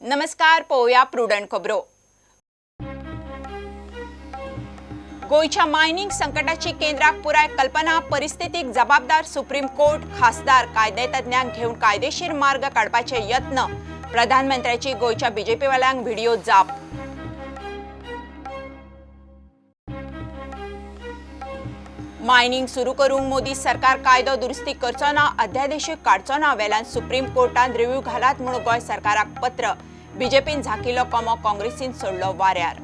नमस्कार, पळोवया प्रुडंट खबरो. गोंयच्या मायनिंग संकटाची केंद्राक पुराय कल्पना, परिस्थितीक जबाबदार सुप्रीम कोर्ट, खासदार कायदेतज्ञांक घेवन कायदेशीर मार्ग काडपाचे यत्न. प्रधानमंत्र्याची गोंयच्या बीजेपीवाल्यांक व्हिडिओ जाप. मायनिंग सुरू करूंक मोदी सरकार कायदो दुरुस्ती करचो ना, अध्यादेश काडचो ना, वेल्यान सुप्रीम कोर्टान रिव्यू घालात म्हूण गोंय सरकाराक पत्र. बीजेपीन झाकिल्लो कोमो काँग्रेसीन सोडलो वाऱ्यार.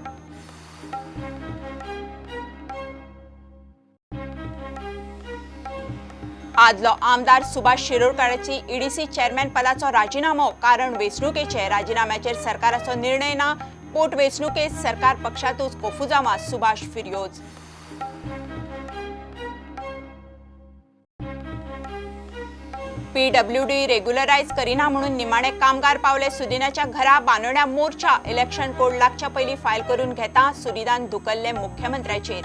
आदलो आमदार सुभाष शिरोडकाराची ईडीसी चेअरमॅन पदाचो राजिनामो, कारण वेंचणुकेचे. राजिनाम्याचेर सरकाराचो निर्णय ना, पोटवेंचणुकेत सरकार पक्षांतूच कोफुजामा, सुभाष फिर्योज. पीडब्ल्यूडी रेग्युलरायज करिना म्हणून निमाणे कामगार पावले सुदिनाच्या घरा. बानोड्या मोर्चा, इलेक्शन कोड लागच्या पयलीं फायल करून घेता, सुदिनान धुकल्ले मुख्यमंत्र्याचेर.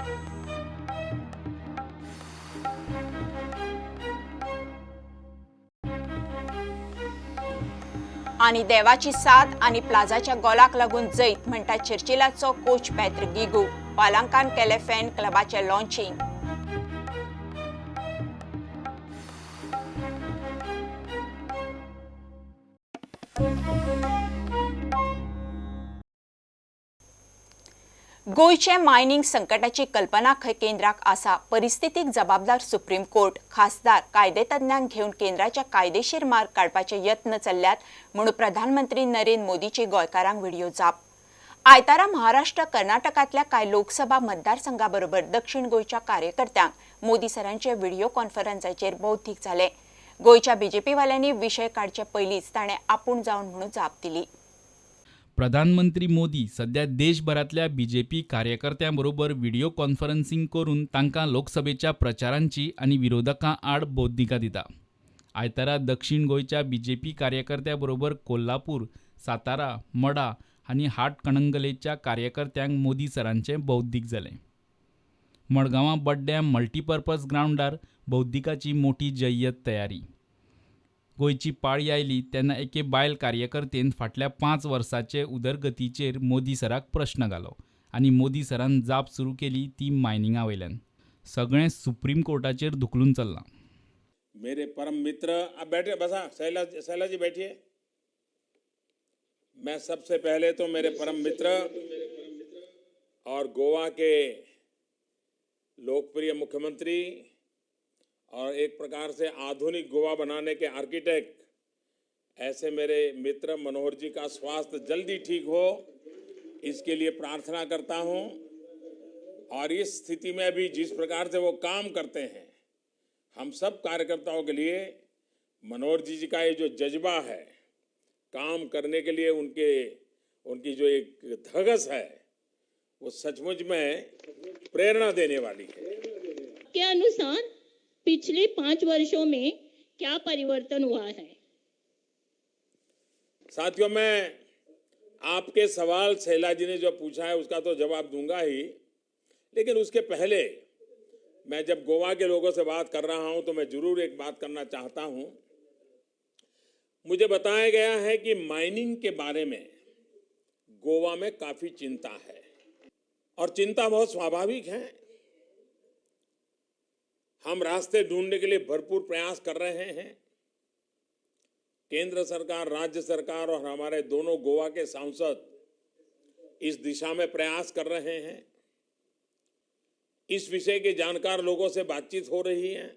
आनी देवाची साथ आनी प्लाझाच्या गोलाक लागून जैत म्हणटा चर्चिलाचो कोच पेत्र गिगू. पालांकान केले फॅन क्लबाचें लॉन्चिंग. गोंयचे मायनिंग संकटाची कल्पना खंय केंद्राक आसा, परिस्थितीक जबाबदार सुप्रीम कोर्ट, खासदार कायदेतज्ञांक घेवन केंद्राच्या कायदेशीर मार्ग काडपाचे यत्न चल्ल्यात म्हूण प्रधानमंत्री नरेंद्र मोदीची गोंयकारांक व्हिडिओ जाप. आयतारा महाराष्ट्र कर्नाटकांतल्या कांय लोकसभा मतदारसंघा बरोबर दक्षिण गोंयच्या कार्यकर्त्यांक मोदी सरांचे व्हिडिओ कॉन्फरन्साचेर बौद्धिक जाले. गोंयच्या बीजेपीवाल्यांनी विशय काडचे पयलींच ताणें आपूण जावन म्हणून जाप दिली. प्रधानमंत्री मोदी सध्या देशभरांतल्या बीजेपी कार्यकर्त्यां बरोबर व्हिडिओ कॉन्फरन्सिंग करून तांकां लोकसभेच्या प्रचारांची आनी विरोधकां आड बौद्धिका दिता. आयतारा दक्षिण गोंयच्या बीजेपी कार्यकर्त्यां बरोबर कोल्हापूर, सातारा, मडा आनी हाटकणंगलेच्या कार्यकर्त्यांक मोदी सरांचें बौद्धिक जालें. मडगांवां बड्ड्यां मल्टीपर्पज ग्रावंडार बौद्धिकाची मोठी जय्यत तयारी. गोंयची पाळी आयली तेन्ना एके बायल कार्यकर्तेन फाटल्या 5 वर्सांचे उदरगतीचेर मोदी सराक प्रश्न घालो आनी मोदी सरान जाप सुरू केली ती मायनिंगा वयल्यान. सगळें सुप्रीम कोर्टाचेर धुकलून चल्लां. मेरे परम मित्र, आप बैठे, बसा शैला, शैला जी बैठिए. मैं सबसे पहले तो मेरे परम मित्र और गोवा के लोकप्रिय मुख्यमंत्री और एक प्रकार से आधुनिक गोवा बनाने के आर्किटेक्ट, ऐसे मेरे मित्र मनोहर जी का स्वास्थ्य जल्दी ठीक हो इसके लिए प्रार्थना करता हूं. और इस स्थिति में भी जिस प्रकार से वो काम करते हैं, हम सब कार्यकर्ताओं के लिए मनोहर जी जी का ये जो जज्बा है काम करने के लिए, उनके उनकी जो एक धगस है वो सचमुच में प्रेरणा देने वाली है. के अनुसार पिछले 5 वर्षों में क्या परिवर्तन हुआ है? साथियों, मैं आपके सवाल शैला जी ने जो पूछा है उसका तो जवाब दूंगा ही, लेकिन उसके पहले मैं जब गोवा के लोगों से बात कर रहा हूं तो मैं जरूर एक बात करना चाहता हूं. मुझे बताया गया है कि माइनिंग के बारे में गोवा में काफी चिंता है और चिंता बहुत स्वाभाविक है. हम रास्ते ढूंढने के लिए भरपूर प्रयास कर रहे हैं. केंद्र सरकार, राज्य सरकार और हमारे दोनों गोवा के सांसद इस दिशा में प्रयास कर रहे हैं. इस विषय के जानकार लोगों से बातचीत हो रही है.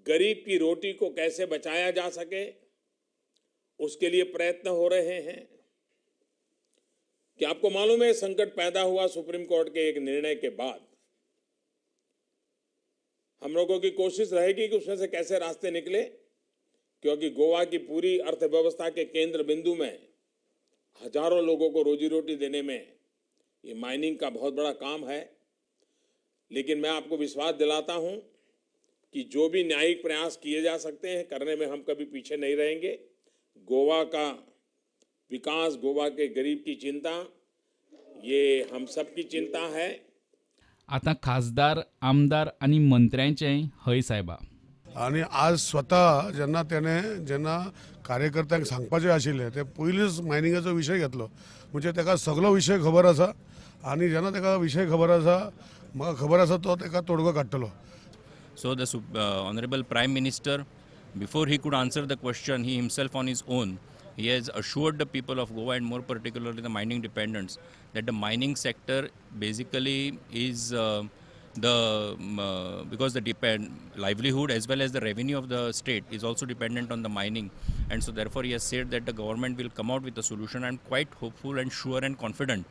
गरीब की रोटी को कैसे बचाया जा सके उसके लिए प्रयत्न हो रहे हैं. क्या आपको मालूम है, संकट पैदा हुआ सुप्रीम कोर्ट के एक निर्णय के बाद. हम लोगों की कोशिश रहेगी कि उसमें से कैसे रास्ते निकले, क्योंकि गोवा की पूरी अर्थव्यवस्था के केंद्र बिंदु में हजारों लोगों को रोजी रोटी देने में ये माइनिंग का बहुत बड़ा काम है. लेकिन मैं आपको विश्वास दिलाता हूं कि जो भी न्यायिक प्रयास किए जा सकते हैं करने में हम कभी पीछे नहीं रहेंगे. गोवा का विकास, गोवा के गरीब की चिंता, ये हम सब की चिंता है. आतां खासदार, आमदार आनी मंत्र्यांचें हय साहेबा. आनी आज स्वता जेन्ना तेणें जेन्ना कार्यकर्त्यांक सांगपाचें आशिल्लें ते पयलींच मायनिंगाचो विशय घेतलो, म्हणजे ताका सगलो विशय खबर आसा आनी जेन्ना ताका विशय खबर आसा म्हाका खबर आसा तो ताका तोडगो काडटलो. So the Honorable Prime Minister, before he could answer the question, he himself on his own, he has assured the people of Goa and more particularly the mining dependents that the mining sector basically is because the livelihood as well as the revenue of the state is also dependent on the mining, and so therefore he has said that the government will come out with a solution. I am quite hopeful and sure and confident.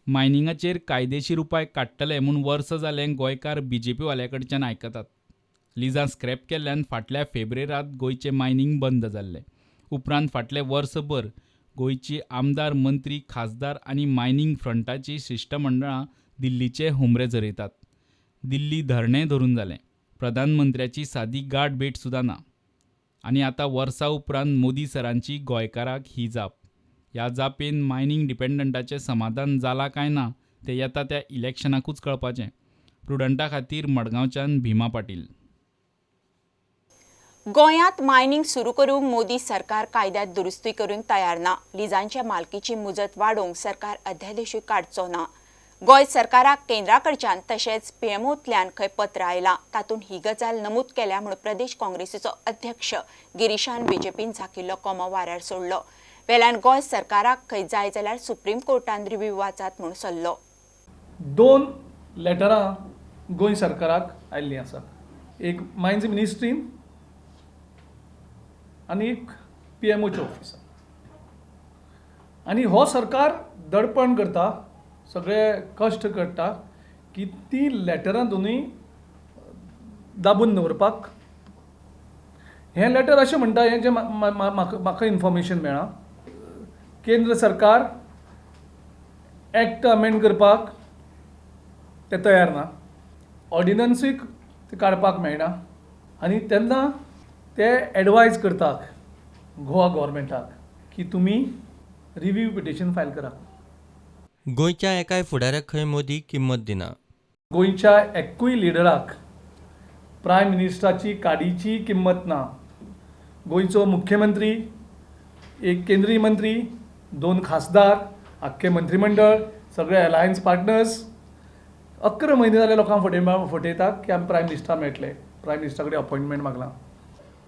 मायनिंगाचेर कायदेशीर उपाय काडटले म्हूण वर्स जालें गोंयकार BJP वाल्या कडच्यान आयकतात. लिजां स्क्रॅप केल्ल्यान फाटल्या फेब्रेरांत गोंयचें मायनिंग बंद जाल्लें. उपरांत फाटलें वर्सभर गोंयची आमदार, मंत्री, खासदार आनी मायनिंग फ्रंटाची शिश्टमंडळां दिल्लीचे हुमरे झरयतात. दिल्ली धरणें धरून जालें, प्रधानमंत्र्याची सादी गाठ भेट सुद्दां ना. आनी आतां वर्सा उपरांत मोदी सरांची गोंयकाराक ही जाप. ह्या जापेन मायनिंग डिपेंडंटाचें समाधान जालां काय ना तें येता त्या इलेक्शनाकूच कळपाचें. प्रुडंटा खातीर मडगांवच्यान भीमा पाटील. गोंयांत मायनिंग सुरू करूंक मोदी सरकार कायद्यात दुरुस्ती करूंक तयार ना. लिजांच्या मालकीची मुजत वाडोवंक सरकार अध्यादेशूय काडचो ना. गोंय सरकाराक केंद्रा कडच्यान तशेंच पीएमओतल्यान खंय पत्र आयलां तातूंत ही गजाल नमूद केल्या म्हूण प्रदेश काँग्रेसीचो अध्यक्ष गिरीशान बीजेपीन झाकिल्लो कोमो वाऱ्यार सोडलो. वेल्यान गोंय सरकाराक खंय जाय जाल्यार सुप्रीम कोर्टान रिव्यू वाचात म्हूण सल्लो. 2 लेटरां गोंय सरकाराक आयिल्लीं आसा, एक मायन्स मिनिस्ट्रीन आनी एक पीएमओच्या ऑफिसान. आनी हो सरकार दडपण करता, सगळे कश्ट करता की ती लेटरां दोनूय दाबून दवरपाक. हें लेटर अशें म्हणटा, हें जें म्हाका इन्फॉर्मेशन मेळ्ळां, केंद्र सरकार एक्ट अमेंड करपाक ते तयार ना, ऑर्डिनन्सूय ते काडपाक मेळना, आनी तेन्ना ते एडवायज करतात गोवा गव्हर्मेंटाक की तुमी रिव्यू पिटिशन फायल करात. गोंयच्या एकाय फुडाऱ्याक खंय मोदी किंमत दिना. गोंयच्या एकूय लिडराक प्रायम मिनिस्टराची काडीची किंमत ना. गोंयचो मुख्यमंत्री, एक केंद्रीय मंत्री, 2 खासदार, आख्खें मंत्रीमंडळ, सगळे अलायन्स पार्टनर्स 11 म्हयने जाले लोकांक फटयतात की आमी प्रायम मिनिस्टर मेळटले, प्रायम मिनिस्टरा कडेन अपॉयंटमेंट मागलां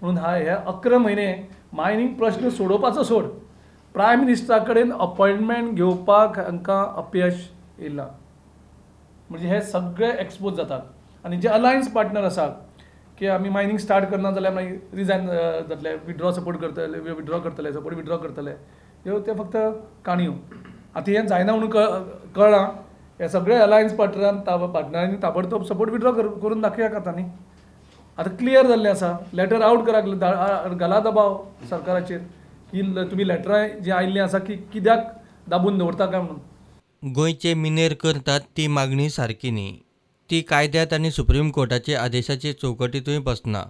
म्हणून. हा हे 11 म्हयने मायनिंग प्रश्न सोडोवपाचो सोड, प्रायम मिनिस्टरा कडेन अपॉयंटमेंट घेवपाक हांकां अपयश येयलां. म्हणजे हे सगळे एक्सपोज जातात. आनी जे अलायन्स पार्टनर आसात की आमी मायनिंग स्टार्ट करना जाल्यार मागीर रिजायन जातले, विड्रॉ सपोर्ट करतले, विड्रॉ करतले, सपोर्ट विड्रॉ करतले, ह्यो ते फक्त काणयो. आतां हें जायना म्हणून कळ्ळां, हे सगळे अलायन्स पार्टनरान पार्टनरांनी ताबडतोब सपोर्ट विड्रॉ करून दाखया आतां न्ही. आतां क्लियर जाल्लें आसा, लेटर आवट कराक घाला दबाव सरकाराचेर की तुमी लेटरां जीं आयिल्लीं आसा की कित्याक दाबून दवरता काय म्हणून. गोंयचे मिनेर करतात ती मागणी सारकी न्ही, ती कायद्यांत आनी सुप्रीम कोर्टाचे आदेशाचे चौकटींतूय बसना.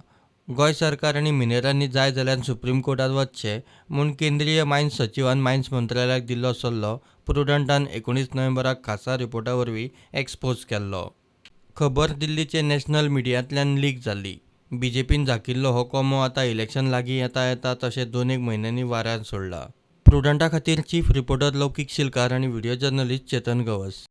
गोंय सरकार आनी मिनेरांनी जाय जाल्यार सुप्रीम कोर्टात वचचें म्हूण केंद्रीय मायन्स सचिवान मायन्स मंत्रालयाक दिल्लो सल्लो प्रुडंटान 19 नोव्हेंबराक खासा रिपोर्टा वरवीं एक्सपोज केल्लो. खबर दिल्लीचे नॅशनल मिडियांतल्यान लीक जाल्ली. बीजेपीन झाकिल्लो हो कोमो आतां इलेक्शन लागीं येता येता तशें 2-1 म्हयन्यांनी वाऱ्यार सोडला. प्रुडंटा खातीर चीफ रिपोर्टर लौकीक शिलकार आनी व्हिडिओ जर्नलिस्ट चेतन गवस.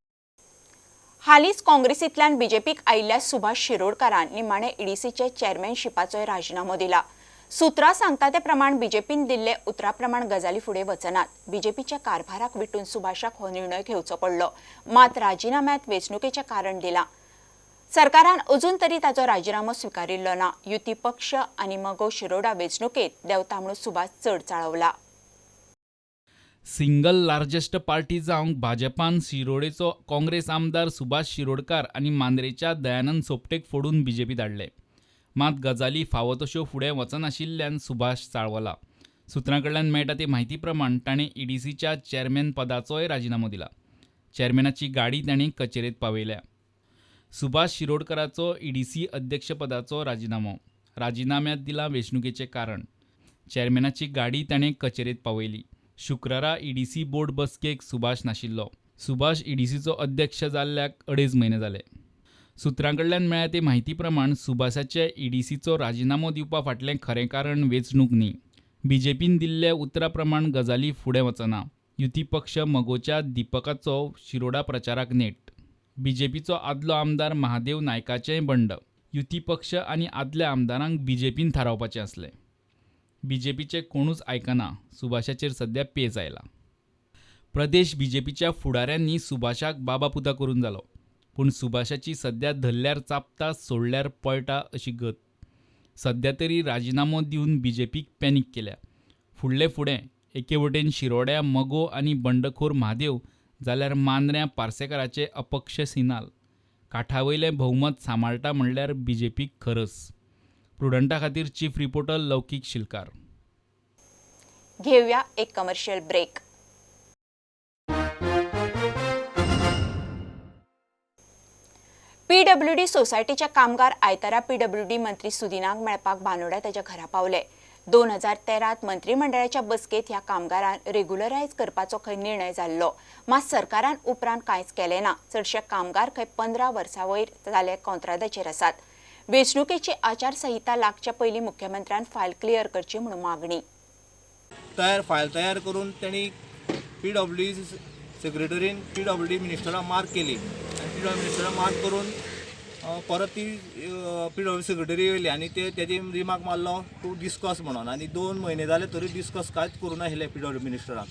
हालींच काँग्रेसींतल्यान बीजेपीक आयिल्ल्या सुभाष शिरोडकारान निमाणे ईडीसीचे चेअरमॅनशिपाचोय राजिनामो दिला. सूत्रां सांगता ते प्रमाण बीजेपीन दिल्ले उतरा प्रमाण गजाली फुडें वचनात. बीजेपीच्या कारभाराक विटून सुभाषाक हो निर्णय घेवचो पडलो. मात राजिनाम्यांत वेंचणुकेचें कारण दिलां. सरकारान अजून तरी ताचो राजिनामो स्विकारिल्लो ना. युती पक्ष आनी मगो शिरोडा वेंचणुकेंत देंवता म्हणून सुभाष चड चाळवला. सिंगल लार्जेस्ट पार्टी जावंक भाजपान शिरोडेचो काँग्रेस आमदार सुभाष शिरोडकार आनी मांद्रेच्या दयानंद सोपटेक फोडून बीजेपी धाडले. मात गजाली फावो तश्यो फुडें वचनाशिल्ल्यान सुभाष चाळवला. सुत्रां कडल्यान मेळटा ते म्हायती प्रमाण ताणें ईडीसीच्या चेअरमॅन पदाचोय राजिनामो दिला. चेअरमॅनाची गाडी ताणें कचेरेंत पावयल्या. सुभाष शिरोडकराचो ईडीसी अध्यक्षपदाचो राजिनामो. राजिनाम्यांत दिलां वेंचणुकेचें कारण. चेअरमॅनाची गाडी ताणें कचेरेंत पावयली. शुक्रारा ईडीसी बोर्ड बसकेक सुभाष नाशिल्लो. सुभाष ईडीसीचो अध्यक्ष जाल्ल्याक 2.5 म्हयने जाले. सुत्रां कडल्यान मेळ्ळ्या ते म्हायती प्रमाण सुभाषाचे ईडीसीचो राजिनामो दिवपा फाटलें खरें कारण वेंचणूक न्ही. बीजेपीन दिल्ल्या उतरा प्रमाण गजाली फुडें वचना. युती पक्ष मगोच्या दीपकाचो शिरोडा प्रचाराक नेट. बीजेपीचो आदलो आमदार महादेव नायकाचेंय बंड. युती पक्ष आनी आदल्या आमदारांक बीजेपीन थारावपाचें आसलें. बीजेपीचे कोणूच आयकना. सुभाषाचेर सध्या पेज आयला. प्रदेश बीजेपीच्या फुडाऱ्यांनी सुभाषाक बाबापुता करून जालो, पूण सुभाषाची सध्या धरल्यार चापता सोडल्यार पळटा अशी गत. सध्या तरी राजिनामो दिवन बीजेपीक पॅनीक केल्या. फुडले फुडें एके वटेन शिरोड्या मगो आनी बंडखोर म्हादेव जाल्यार मांद्र्यां पार्सेकाराचे अपक्ष सिनाल. काठावयलें भोवमत सांबाळटा म्हणल्यार बीजेपीक खरस. प्रुडंटा खातीर चीफ रिपोर्टर लौकीक शिलकार. घेऊया एक कमर्शियल ब्रेक. पीडब्ल्यूडी सोसायटीचे कामगार आयतारा पीडब्ल्यूडी मंत्री सुदिनाक मेळपाक बानोड्या ताच्या घरा पावले. 2013 मंत्रिमंडळाच्या बसकेत ह्या कामगारांक रेग्युलरायज करपाचो खंय निर्णय जाल्लो, मात सरकारान उपरांत कांयच केलें ना. चडशे कामगार खंय 15 वर्सां वयर जाले कॉंत्रादाचेर आसात. वेंचणुकेची आचारसंहिता लागचे पयलीं मुख्यमंत्र्यान फायल क्लियर करची म्हणून मागणी. फायल तयार करून त्यांनी पीडब्ल्यूडी सेक्रेटरीन पीडब्ल्यूडी मिनिस्टराक मार्क केली आनी पीडब्ल्यू मिनिस्टराक मार्क करून परत ती पीडब्ल्यू सेक्रेटरी येयली आनी ते तेजे रिमार्क मारलो टू डिस्कस म्हणून. आनी 2 म्हयने जाले तरी डिस्कस कांयच करूं नाशिल्लें पीडब्ल्यू मिनिस्टराक.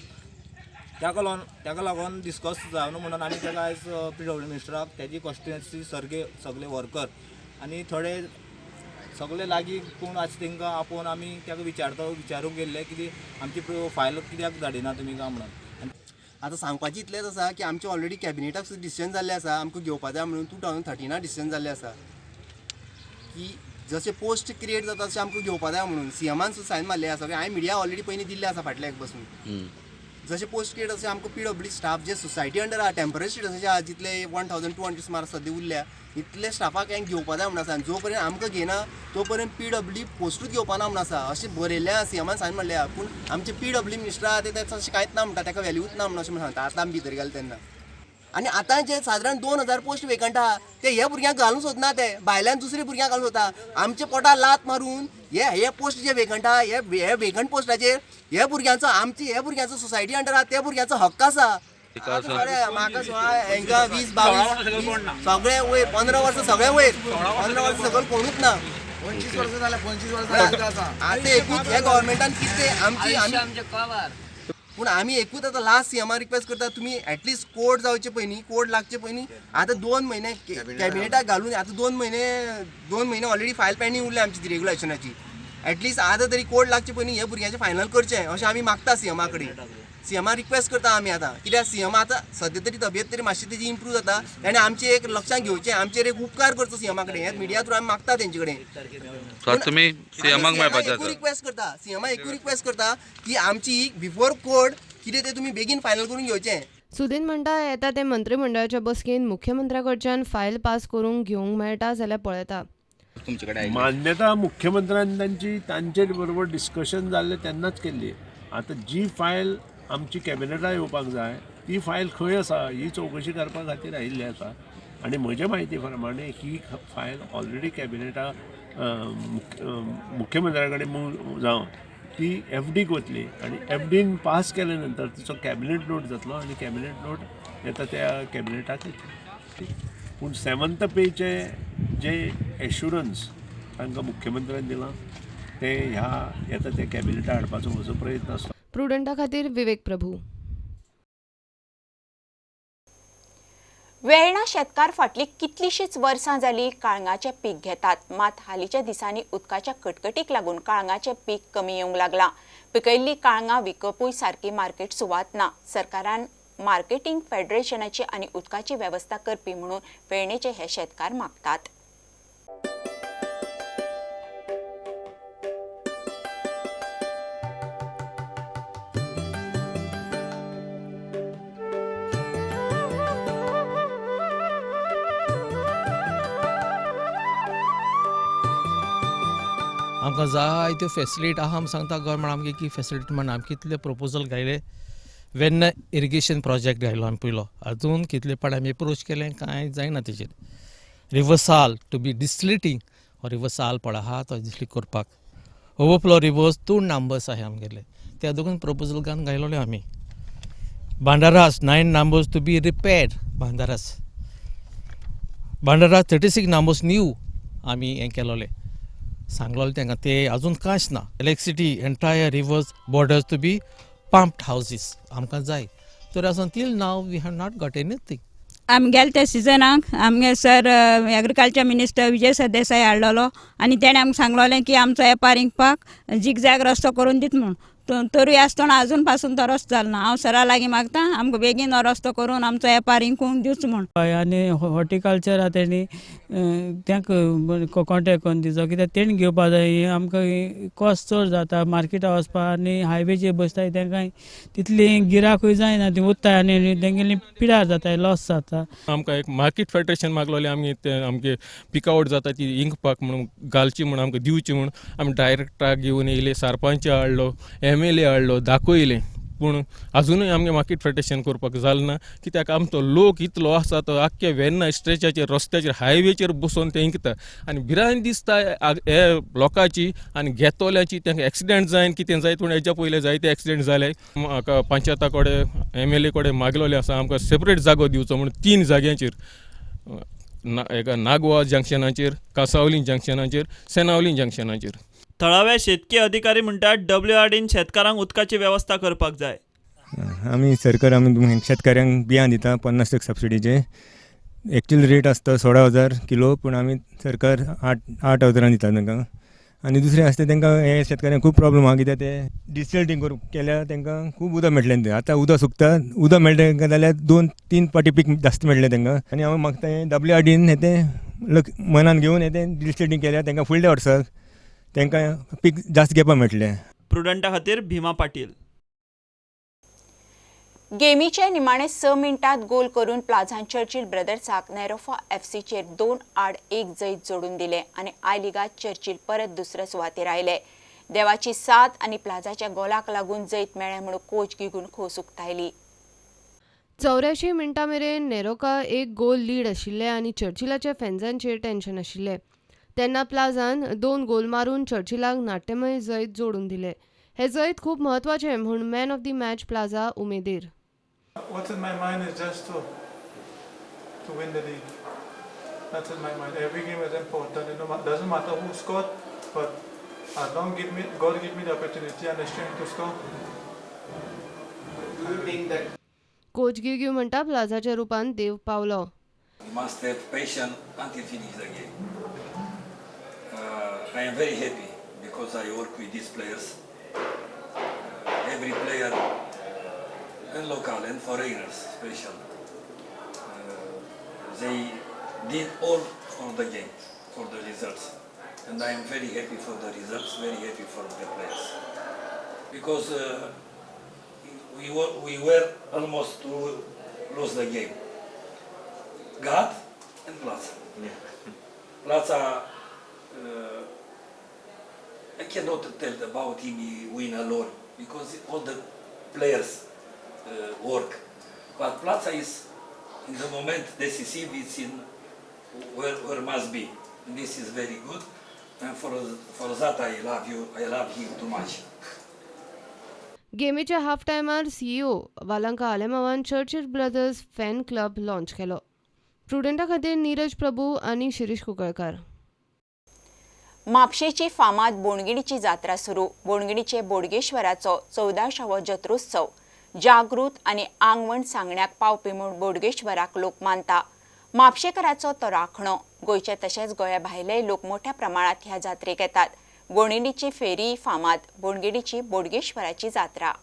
ताका लागून डिस्कस जावना म्हणून आमी ताका आयज पीडब्ल्यू मिनिस्टराक तेजी कॉन्स्टिट्युएन्सी सगळे सगळे वर्कर आनी थोडे सगळे लागीं कोण आसा तांकां आपोवन आमी ताका विचारूंक गेल्ले की आमची फायल कित्याक धाडिना तुमी काय म्हणून. आतां सांगपाचें इतलेंच आसा की आमचें ऑलरेडी कॅबिनेटाक सुद्दां डिसिजन जाल्लें आसा, आमकां घेवपा जाय म्हणून 2013 डिसिजन जाल्लें आसा की जशें पोस्ट क्रिएट जाता तशें आमकां घेवपा जाय म्हणून सीएमान सुद्दां सायन मारलें आसा. हांवें मिडिया ऑलरेडी पयलीं दिल्लें आसा फाटल्या एक बसून. जशें पोस्ट क्रिएट तशें आमकां पीडब्ल्यूडी स्टाफ जे सोसायटी अंडर आहा टेम्पररी स्टेटसाचे आहा जितले 1200 सुमार सद्या उरल्या इतले स्टाफाक हांवें घेवपा जाय म्हणून आसा. आनी जो पर्यंत आमकां घेयना तो पर्यंत पीडब्ल्यूडी पोस्टूच घेवपा ना म्हणून आसा अशें बरयल्लें आसा सीएमान सायन मारलें आहा. पूण आमचे पीडब्ल्यूडी मिनिस्टर आहा ते तें तशें कांयच ना म्हणटा, ताका व्हॅल्यूच ना म्हणून अशें म्हणून सांगता. आतां आमी भितर गेले तेन्ना आनी आतां जे सादारण 2000 पोस्ट वेकंट आहा ते हे भुरग्यांक घालूंक सोदना, ते भायल्यान दुसरे भुरग्यांक घालूंक सोदता. आमच्या पोटार लात मारून हे पोस्ट जे वेकंट आहा हे वेकंट पोस्टाचेर हे भुरग्यांचो आमचे हे भुरग्यांचो सोसायटी अंडर आहा ते भुरग्यांचो हक्क आसा. म्हाका हेंकां 20 22 सगळे वयर 15 वर्सां सगळे वयर 15 वर्सां सगळें कोणूच ना. 25 वर्सां जाल्यार 25 वर्सां आतां एकूच हे गव्हर्मेंटान कितें आमची पूण आमी एकूच आतां लास्ट सीएमा रिक्वेस्ट करता तुमी एटलिस्ट कोर्ट जावचे पयलीं कोर्ट लागचे पयलीं आतां 2 म्हयने कॅबिनेटाक घालून आतां 2 म्हयने ऑलरेडी फायल पेंडींग उरल्या आमची रेगुलेशनाची. एटलिस्ट आतां तरी कोर्ट लागचे पयलीं हे भुरग्यांचें फायनल करचें अशें आमी मागता सीएमा कडेन. सीएमा रिक्वेस्ट करता आमी आतां कित्याक सीएम आतां सद्या तरी तबियत तरी मातशी तेजी इम्प्रूव जाता आनी आमचें एक लक्षांत घेवचें, आमचेर एक उपकार करचो सीएमा कडेन. हे मिडिया थ्रू आमी मागता तेंचे कडेन. तुमी सीएमाक मेळपाचें रिक्वेस्ट करता, सीएमा एकूय रिक्वेस्ट करता की आमची बिफोर कोर्ट कितें तें तुमी बेगीन फायनल करून घेवचें. सुदीन म्हणटा येता ते मंत्रिमंडळाच्या बसकेन मुख्यमंत्र्या कडच्यान फायल पास करूंक घेवंक मेळटा जाल्यार पळयता. मान्यता मुख्यमंत्र्यान तांची तांचे बरोबर डिस्कशन जाल्लें तेन्नाच केल्ली. आतां जी फायल आमची कॅबिनेटाक येवपाक जाय ती फायल खंय आसा ही चवकशी करपा खातीर आयिल्ली आसा. आनी म्हजे म्हायती प्रमाणे ही फायल ऑलरेडी कॅबिनेटाक मुख्यमंत्र्या कडेन मूव जावन ती एफडीक वतली आनी एफडीन पास केले नंतर तिचो कॅबिनेट नोट जातलो आनी कॅबिनेट नोट येता त्या कॅबिनेटाक येतली. पूण 7th पेचे जे एश्युरन्स तांकां मुख्यमंत्र्यान दिलां तें ह्या येता त्या कॅबिनेटाक हाडपाचो म्हजो प्रयत्न आसता. प्रुडंटा खातीर विवेक प्रभू. वेर्णा शेतकार फाटली कितलीशीच वर्सां जाली काळंगाचें पीक घेतात, मात हालींच्या दिसांनी उदकाच्या कटकटीक लागून काळंगाचें पीक कमी येवंक लागलां. पिकयल्ली काळंगां विकपूय सारकी मार्केट सुवात ना. सरकारान मार्केटिंग फेडरेशनाची आनी उदकाची वेवस्था करपी म्हणून वेर्णेचे हे शेतकार मागतात. आमकां जायत्यो फेसिलिटी आहा म्हूण सांगता गव्हर्मेंट आमकां की फेसिलिटी म्हण आमकां कितले प्रोपोजल घायले. वेर्णा इरिगेशन प्रोजेक्ट घायलो आमी पयलो, अजून कितले पाट आमी एप्रोच केलें कांय जायना तेजेर. River Sal to be desilting, हो रिवर साल पड आहा तो डिस्लिट करपाक. ओवरफ्लो रिवर्स 2 नंबर्स आहा आमगेले, त्या दोगून प्रपोजल घालून घायलोले आमी. Bandaras 9 numbers to be repaired, bandaras bandaras 36 numbers new आमी हें केलोले, सांगलोले तांकां, ते अजून कांयच ना. Electricity entire rivers borders to be pumped houses आमकां जाय, तर आसून till now we have not got anything. आमी गेले त्या सिजनाक आमगे sir agriculture minister Vijay Sardesai हाडलेलो आनी तेणें आमकां सांगलोलें की आमचो वेपार इंकपाक झिगझॅग रस्तो करून दित म्हूण, तरूय आसतना अजून पासून तो रस्तो जालो ना. हांव सरा लागीं मागता आमकां बेगीन हो रस्तो करून आमचो वेपार इंकूंक दिवचो म्हूण. आनी हॉर्टिकल्चर आहा तेणी तांकां कॉन्टेक्ट करून दिवचो, कित्याक तेणी घेवपा जाय. आमकां कॉस्ट चड जाता मार्केटाक वचपाक आनी हायवेचेर बसताय तांकां तितली गिराकूय जायना, ती उत्ताय आनी तेंगेली पिडार जाता, लॉस जाता. आमकां एक मार्केट फेडरेशन मागलोलें आमी, ते आमगे पिकआवट जाता ती इंकपाक म्हणून घालची म्हूण आमकां दिवची म्हूण आमी डायरेक्टराक घेवन येयले, सरपंच हाडलो, MLA हाडलो, दाखयलें, पूण अजुनूय आमगे मार्केट फेडरेशन करपाक जालें ना. कित्याक आमचो लोक इतलो आसा तो आख्खे वेर्ना स्ट्रेचाचेर रस्त्याचेर हायवेचेर बसून ते इंकता आनी भिरांत दिसता हे लोकांची आनी घेतोल्याची, तांकां एक्सिडेंट जायन कितें जायत, पूण हेज्या पयलें जायते एक्सिडेंट जाले. म्हाका पंचायता कडेन MLA कडेन मागलोलें आसा आमकां सेपरेट जागो दिवचो म्हूण 3 जाग्यांचेर, एका नागवा जंक्शनाचेर, कासावली जंक्शनाचेर, सेनावली जंक्शनाचेर. थळावे शेतकी अधिकारी म्हणटात WRDन शेतकारांक उदकाची वेवस्था करपाक जाय. आमी सरकार आमी शेतकाऱ्यांक बियां दिता 50% सबसिडीचे, एक्चुअल रेट आसता 16,000 किलो, पूण आमी सरकार 8,000 दिता तांकां. आनी दुसरें आसता तांकां हे शेतकाऱ्यांक खूब प्रॉब्लम आहा, कित्याक ते डिस्टिलेटींग करूंक केल्यार तांकां खूब उदक मेळटलें. तें आतां उदक सुकता, उदक मेळटा तांकां जाल्यार 2-3 पाटी पीक जास्त मेळटलें तांकां. आनी हांव मागता हें WRDन हें तें मनान घेवन हें तें डिस्टिलेटींग केल्यार तांकां फुडल्या वर्साक तांकां पीक जास्त घेवपाक मेळटलें. प्रुडंटा खातीर भीमा पाटील. गेमीचे निमाणे 6 मिनटात गोल करून प्लाझान चर्चिल ब्रदर्साक नेरोफा FCचेर 2-1 जैत जोडून दिले आनी I लिगात चर्चिल परत दुसऱ्या सुवातेर आयले. देवाची साथ आनी प्लाझाच्या गोलाक लागून जैत मेळ्ळें म्हणून कोच गिगून खोस उक्तायली. 84 मिनटां मेरेन नेरोका 1 गोल लीड आशिल्ले आनी चर्चिलाच्या फॅन्सांचेर टेन्शन आशिल्लें. तेन्ना प्लाझान 2 गोल मारून चर्चिलाक नाट्यमय जैत जोडून दिले. हे जैत खूब म्हत्वाचें म्हूण man of the match Plaza उमेदीर. What's in my mind is just to win the league. That's in my mind. Every game is important. It doesn't matter who scored, but as long God give me the opportunity and the strength to score. Do you think that coach गिग्यू म्हणटा प्लाझाच्या रूपान देव पावलो. You must have patience until finish the game. I am very happy because I work with these players. Every player, and local and foreigners special, they did all for the game, for the results. And I am very happy for the results, very happy for the players. Because we were almost to lose the game. God and Plaza. Yeah. Plaza, I cannot tell about him, he win alone, because all the players work. But Plaza is, in the moment decisive, it's in where must be. And this is very good, and for that I love you, I love him too much. गेमीच्या half टायमार CEO वालांका आलेमावान Churchill brothers fan club launch केलो. प्रुडंटा खातीर नीरज प्रभू आनी शिरीष कुंकळकार. म्हापशेची फामाद बोणगिणीची जात्रा सुरू. बोणगिणीचे बोडगेश्वराचो 14व्यो जत्रोत्सव जागृत आनी आंगवण सांगण्याक पावपी म्हूण बोडगेश्वराक लोक मानता. म्हापशेकराचो तो राखणो. गोंयचे तशेंच गोंया भायले लोक मोठ्या प्रमाणात ह्या जात्रेक येतात. बोणगिणीची फेरी फामाद, बोणगिणीची बोडगेश्वराची जात्रा.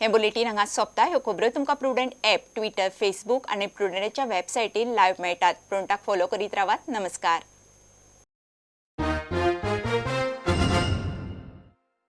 हे बुलेटीन हांगा सोंपता. ह्यो खबरो तुमकां प्रुडंट ॲप, ट्विटर, फेसबूक आनी प्रुडंटाच्या वेबसायटीर लायव्ह मेळटात. प्रुडंटाक फॉलो करीत रावात. नमस्कार.